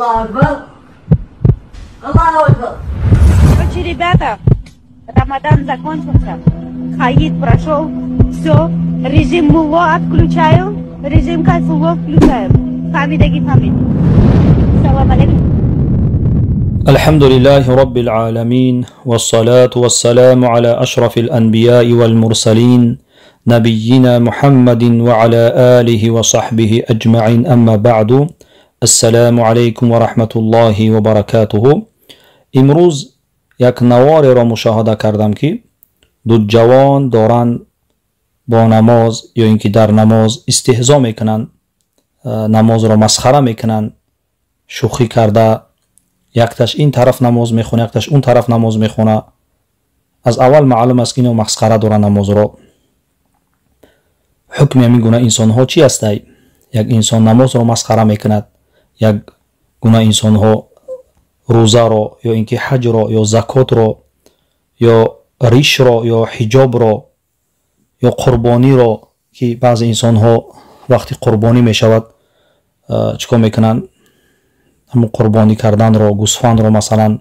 Аллаху Акбар. Аллаху Акбар. Короче, ребята, Рамадан закончился, Хаид прошел, все, режим мулло отключаю, режим кайфулло включаю. Фамидаги фамид. Салам алейкум. الحمد لله رب العالمين، والصلاة والسلام على أشرف الأنبياء والمرسلين، نبينا محمد وعلى آله وصحبه أجمعين، أما بعد. السلام عليكم ورحمة الله وبركاته. امروز یک نواری را مشاهده کردم که دو جوان دارن با نماز یا اینکه در نماز استهزا میکنن، نماز را مسخره میکنن، شوخی کرده. یکتاش این طرف نماز میخونه، یکتاش اون طرف نماز میخونه. از اول معلوم است که اینو مسخره دارن نماز رو. حکم همین گونه انسان ها چی است؟ یک انسان نماز رو مسخره میکند، یک گونه انسان ها روزه رو یا اینکه حج رو یا زکات رو یا ریش رو یا حجاب رو یا قربانی رو، که بعض انسان ها وقتی قربانی میشود چیکار میکنن؟ همون قربانی کردن رو، گوسفند رو مثلا،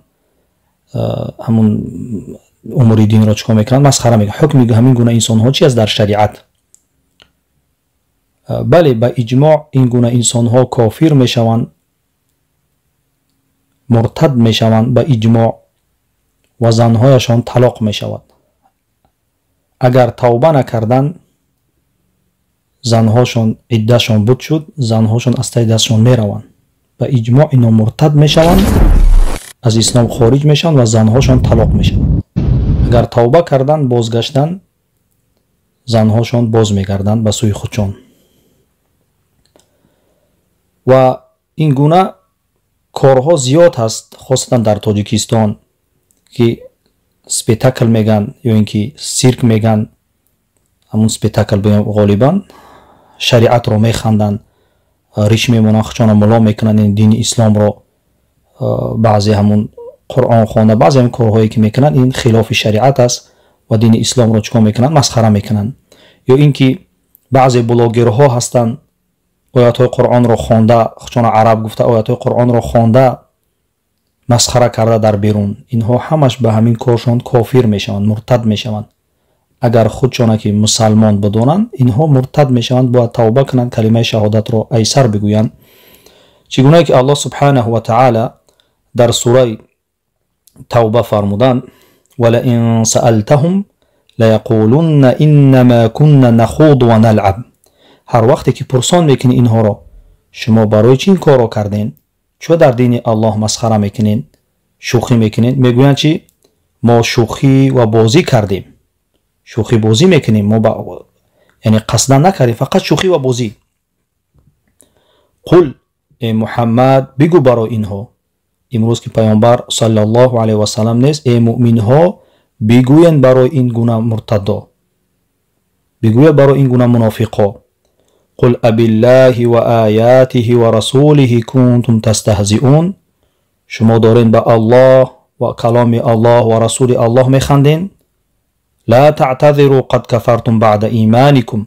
همون امور دین رو چیکار میکنن؟ مسخره میکنن. حکم همین گونه انسان ها چی است در شریعت؟ بله، با اجماع این گونه انسان ها کافر میشوند، مرتد میشوند با اجماع و زنهایشان طلاق میشود. اگر توبه نکردن، زنهاشان عدهشان بود شد، زنهاشان از تای دستشان میروند. با اجماع اینا مرتد میشوند، از اسلام خارج میشوند و زنهاشان طلاق میشوند. اگر توبه کردن، بازگشتن، زنهاشان باز میگردند به سوی خودشان. و این گونه کارها زیاد هست، خاصتا در تاجیکستان که спектакль میگن یا اینکه سیرک میگن. همون спектакль غالبا شریعت رو میخندن، ریش میمونن، خودشان ملا میکنن، این دین اسلام رو بعضی همون قرآن خوانده، بعضی هم کارهایی که میکنن این خلاف شریعت است و دین اسلام رو چیکار میکنن؟ مسخره میکنن. یا اینکه بعضی بلاگرها هستن، آیات های قرآن رو خوانده، خودشان عرب گفته، آیات های قرآن رو خوانده، مسخره کرده در بیرون. اینها همش به همین کارشان کافر میشوند، مرتد میشوند. اگر خودشان که مسلمان بدونن، اینها مرتد میشوند، باید توبه کنند، کلمه شهادت رو ایسر بگویند. چگونه که الله سبحانه و تعالی در سوره توبه فرمودند: ولئن سألتهم لیقولن انما كنا نخوض و نلعب. هر وقتی که پرسان میکنی اینها رو، شما برای چی این کار رو کردین، چرا در دین الله مسخره میکنین، شوخی میکنین، میگویند چی؟ ما شوخی و بازی کردیم، شوخی بازی میکنیم ما با... یعنی قصدا نکردیم، فقط شوخی و بازی. قل، ای محمد بگو برای اینها. امروز که پیامبر صلی الله علیه و سلم نیست، ای مؤمن ها بگوین برای این گونه مرتدا، بگوید برای این گونه منافقا: قل أبالله وآياته ورسوله كنتم تستهزئون. شما دارین به الله و کلام الله و رسول الله میخندین؟ لا تعتذروا قد كفرتم بعد ایمانكم.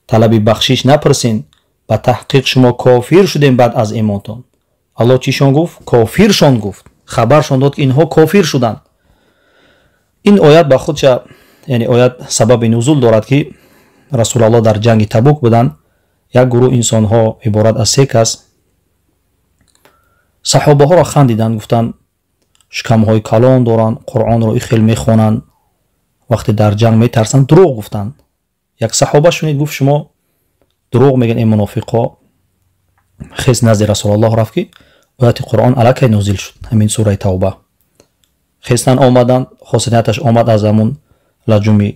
طلب بخشش نپرسین، به تحقیق شما کافر شدین بعد از ایمانتون. الله چیشون گفت؟ کافرشون گفت، خبرشون داد که اینها کافر شدند. این آیت به خودش، یعنی آیت سبب نزول دارد که رسول الله در جنگ تبوک بودند. یک گروه انسان ها عبارت از سه کس صحابه ها را خندیدند، گفتند شکم های کلان دارند، قرآن را خیلی میخوانند، وقتی در جنگ میترسند. دروغ گفتند. یک صحابه شنید، گفت شما دروغ میگن این منافقا. خیز نزد رسول الله رفت که آیت قرآن علیه نازل شد، همین سوره توبه. خیستن آمدن، خاصیتش آمد، از همون لجومی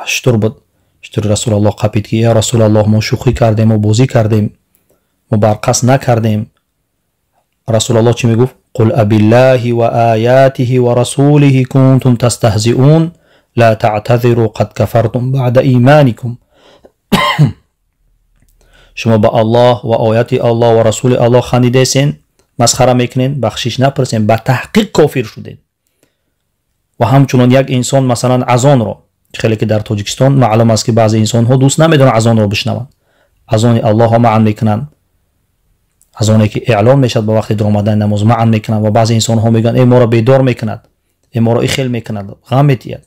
شتر بود، شتر رسول الله قپید که یا رسول الله، ما شوخی کردیم و بازی کردیم، ما برقص نکردیم. رسول الله چی میگفت؟ قل أبالله وآياته ورسوله كنتم تستهزئون لا تعتذروا قد كفرتم بعد ایمانكم. شما با الله و آیات الله و رسول الله خندیده‌این، مسخره میکنین، بخشش نپرسین، به تحقیق کافر شدین. و همچنان یک انسان مثلا اذان رو، خیلی که در تاجیکستان معلوم است که بعضی انسان ها دوست نمیدارن اذان رو بشنوند، اذان الله ها منع میکنن. Аз оне ки эълон мешавад ба вақти даромадани намоз маън мекунанд ва баъзе инсонҳо мегӯянд э моро бедор мекунад, э моро ихел мекунад, ғам метиҳад.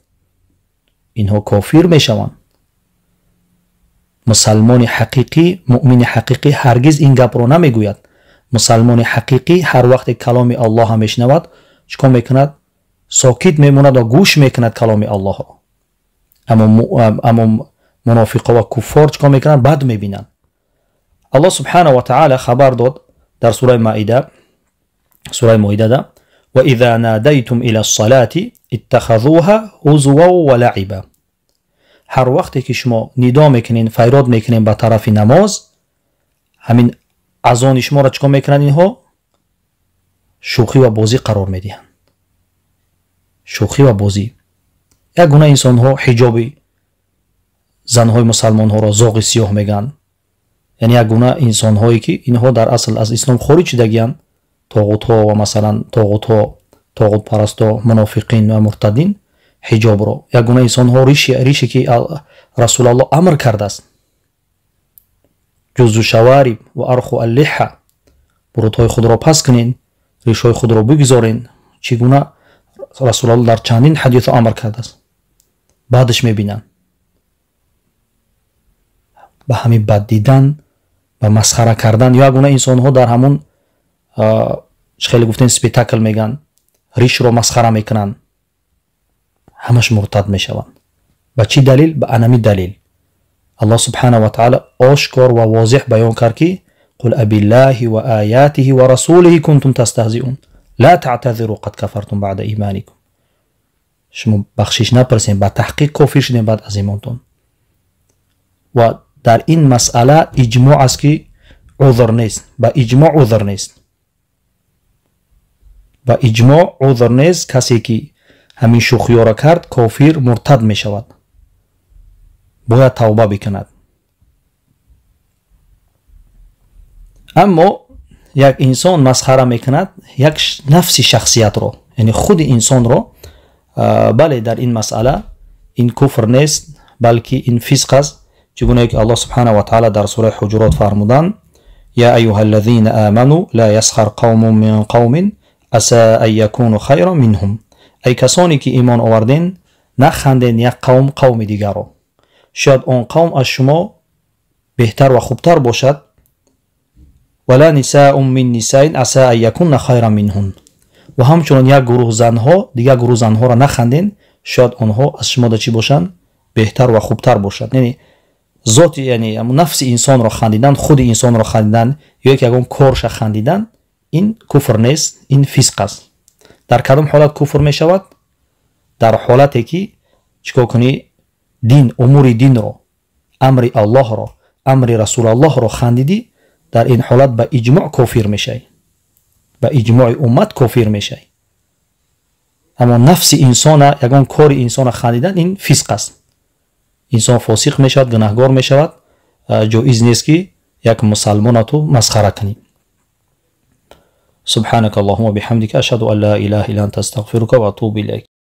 Инҳо кофир мешаванд. Мусалмони ҳақиқӣ, муъмини ҳақиқӣ ҳаргиз ин гапро намегӯяд. Мусалмони ҳақиқӣ ҳар вақте каломи Аллоҳа мешунавад, чӣ кор мекунад? Сокит мемонад ва гӯш мекунад каломи Аллоҳро. Аммо мунофиқо ва куффор чӣ кор мекунанд? Бад мебинанд. Аллоҳ субҳанаҳу ва таъала хабар дод дар сураи Маида, сураи Моидада: ва иза надайтум ила ссалати иттахазуҳа ҳузван ва лаиба. Ҳар вақте ки шумо нидо мекунед, файрод мекунед ба тарафи намоз, ҳамин азони шуморо чӣ кор мекунанд инҳо? Шӯхӣ ва бозӣ қарор медиҳанд. Шӯхӣ ва бозӣ. Як гуна инсонҳо ҳиҷоби занҳои мусалмонҳоро зоғи сиёҳ мегӯянд. Яъне як гуна инсонҳое ки инҳо дар асл аз ислом хориҷ шудагиянд, тоғутҳо ва масалан тоғутҳо, тоғутпарастҳо, мунофиқин ва муртадин ҳиҷобро. Як гуна инсонҳо рише ки Расулаллоҳ амр кардааст, ҷузу шавариб ва арху аллиҳа, бурутҳои худро пас кунед, ришҳои худро бигзорен, чӣ гуна Расулаллоҳ дар чандин ҳадисҳо амр кардааст. Баъдаш мебинанд. Ба ҳамин бад дидан, ба масхара кардан. Ё як гуна инсонҳо дар ҳамун чӣ хеле гуфтем спектакл мегӯянд, ришро масхара мекунанд, ҳамаш муртад мешаванд. Ба чӣ далил? Ба анами далил. Аллоҳ субҳанаҳу ва таъала ошкор ва возеҳ баён кард ки қул абиллаҳи ва оятиҳи ва расулиҳи кунтум тастаҳзиун ла таътазиру қад кафартум баъда иманикум. Шумо бахшиш напурсем, ба таҳқиқ кофир шудем баъд аз имонтон. Ва дар ин масъала иҷмоъ аст ки узр нест, ба иҷмоъ узр нест, ба иҷмоъ узр нест. Касе ки ҳамин шӯхиёро кард, кофир муртад мешавад, бояд тавба бикунад. Аммо як инсон масхара мекунад як нафси шахсиятро, яъне худи инсонро, бале, дар ин масъала ин куфр нест, балки ин фисқ аст. Чӣ гунае ки Аллоҳ субҳанаҳу ва таъала дар сураи Ҳуҷурот фармуданд: я айюҳа аллазина аману ла ясхар қавмун мин қавмин аса ан якуну хайран минҳум. Эй касоне ки имон оварден, наханден як қавм қавми дигарро, шояд он қавм аз шумо беҳтар ва хубтар бошад. Вала нисаун мин нисаин аса ан якунна хайран минҳун. Ва ҳамчунон як гурӯҳ занҳо дигар гурӯҳ занҳоро наханден, шояд онҳо аз шумо да чӣ бошанд? Беҳтар ва хубтар бошад. Яъне зоти, яъне нафси инсонро хандидан, худи инсонро хандидан ё ки ягон корша хандидан, ин куфр нест, ин фисқ аст. Дар кадом ҳолат куфр мешавад? Дар ҳолате ки чӣ кор кунӣ? Дин, умури динро, амри Аллоҳро, амри Расулаллоҳро хандидӣ, дар ин ҳолат ба иҷмоъ кофир мешавӣ, ба иҷмои уммат кофир мешавӣ. Аммо нафси инсона, ягон кори инсона хандидан, ин фисқ аст. Инсон фосиқ мешавад, гунаҳгор мешавад. Ҷоиз нест ки як мусалмона ту масхара кунӣ. سبحانك اللهم وبحمدك أشهد أن لا إله إلا أنت أستغفرك وأتوب إليك.